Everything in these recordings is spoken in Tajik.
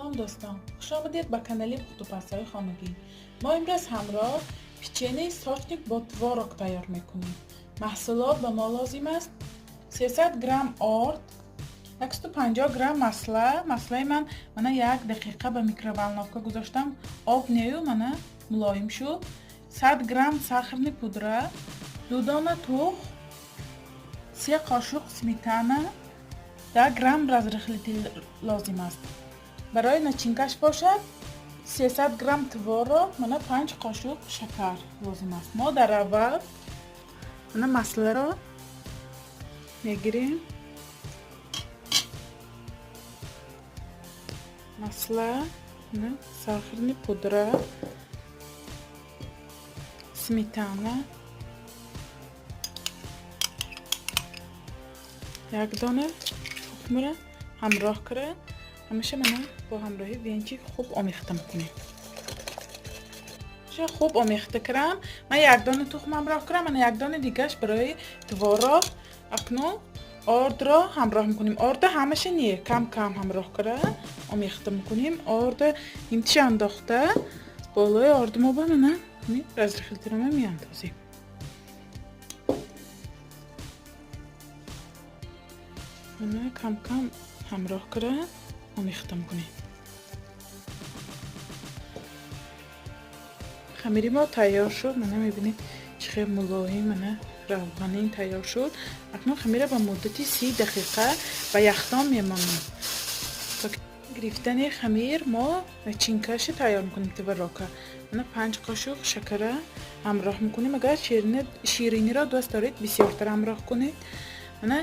Салом дӯстон, хуш омадед ба канали пухтупазҳои хонагӣ. Мо имрӯз ҳамроҳ печенье сочник бо творог тайёр мекунем. Маҳсулот ба мо лозим аст 300 грамм орд, 150 грамм масла. Маслаи ман мана як дақиқа ба микроволновка гузоштам, об нею мана мулоим шуд. 100 грамм сахарный пудра, 2 дона тухм, 3 қошуқ сметана, 10 грамм разрыхлитель лозим аст. Барои начинкаш бошад 300 грамм творог, мана 5 қошуқ шакар лозим аст. Мо дар аввал мана масларо мегирем. Масла, сахарный пудра, сметана, як дона тухмро ҳамроҳ кара, ҳамеша мана бо ҳамроҳи венчик хуб омехта мекунем. Хуб омехта кардам. Ман як дона тухм ҳамроҳ кардам, мана як дона дигаш барои творог. Акнун ордро ҳамроҳ мекунем. Орда ҳамаша не, кам кам ҳамроҳ кара омехта мекунем. Орда нимтиша андохта болои орди мо ба мана разрыхлитель ро меандозем. Мана кам кам ҳамроҳ кара омехта мекунем. Хамири мо тайёр шуд. Мана мебинед, чӣ хел мулоим, мана равғанин тайёр шуд. Акнун хамира ба муддати 30 дақиқа ба яхдон мемонем. То гирифтани хамир мо начинкаша тайёр мекунем, творога. Мана 5 қошуқ шакара ҳамроҳ мекунем. Агар шириниро дӯст доред, бисёртар ҳамроҳ кунед. Мана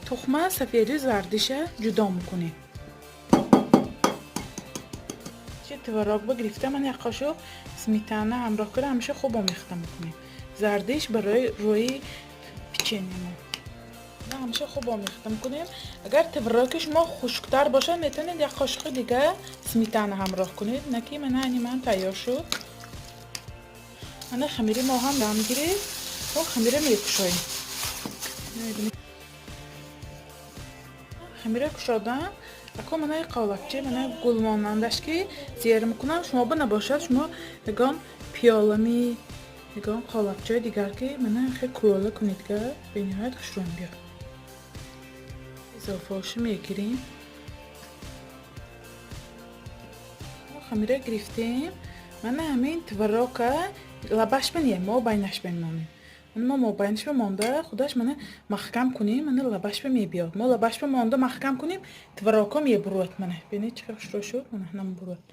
тухма сафеду зардиша ҷудо мекунем. Творог ба гирифта ман як қошуқ сметана ҳамроҳ кара, ҳамеша хуб омехта мекунем. Зардиш барои рӯи печеньемо. Ҳамеша хуб омехта мекунем. Агар твороги шумо хушктар бошад, метавонед як қошуқи дига сметана ҳамроҳ кунед. Наки мана ани ман тайёр шуд. Мана хамири мо ҳам дам гирифт. Мо хамира мекушоем. Хамира кушодан, ако мана қолабча, мана гулмонандаш ки зер мекунам. Шумо ба набошад, шумо ягон пиёлами, ягон қолабчаи дигар ки мана хел кӯла кунед, га бениҳоят хушрӯ биёд. Изофаошо мегирем. Хамира гирифтем. Мана ҳамин творога лабаш ба не, мо байнаш мемонем. Мо мобайнаш ба монда, худаш мана маҳкам кунем, мана лабаш ба мебиёд. Мо лабаш ба монда маҳкам кунем, творогҳо мебуруад. Мана бинед, чӣ хел хушрӯ шуд, мана намебуруад.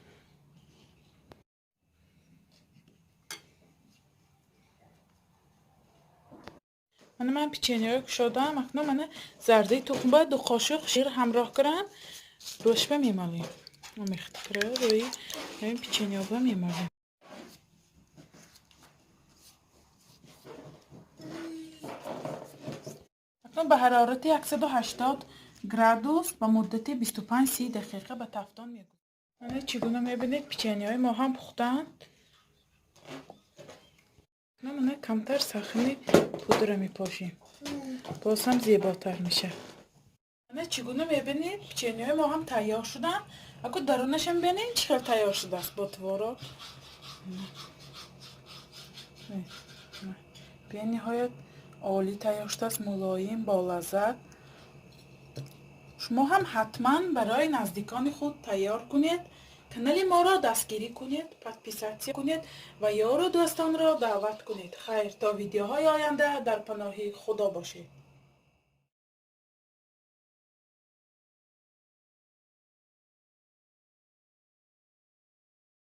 Мана ман печеньеро кушодам. Акнун мана зардаи тухм ба 2 қошуқ шир ҳамроҳ кунам, рӯшба мемолем. Омехта кара рӯи ҳамин печеньеба мемолем. Акнун ба ҳарорати 180 градус ба муддати 25-30 дақиқа ба тафтон мегузорем. Мана чӣ гуна мебинед, печеньеҳои мо ҳам пухтанд. Мана камтар сахарный пудра мепошем, боз ҳам зеботар мешавад. Мана чӣ гуна мебинед, печеньеҳои мо ҳам тайёр шуданд. Аку дарунашам бинед, чӣ хел тайёр шудааст бо творог. Бениҳоят олӣ тайёр шудааст, мулоим, болаззат. Шумо ҳам ҳатман барои наздикони худ тайёр кунед. Канали моро дастгирӣ кунед, подписаться кунед ва ёру дӯстонро даъват кунед. Хайр, то видеоҳои оянда дар паноҳи Худо бошед.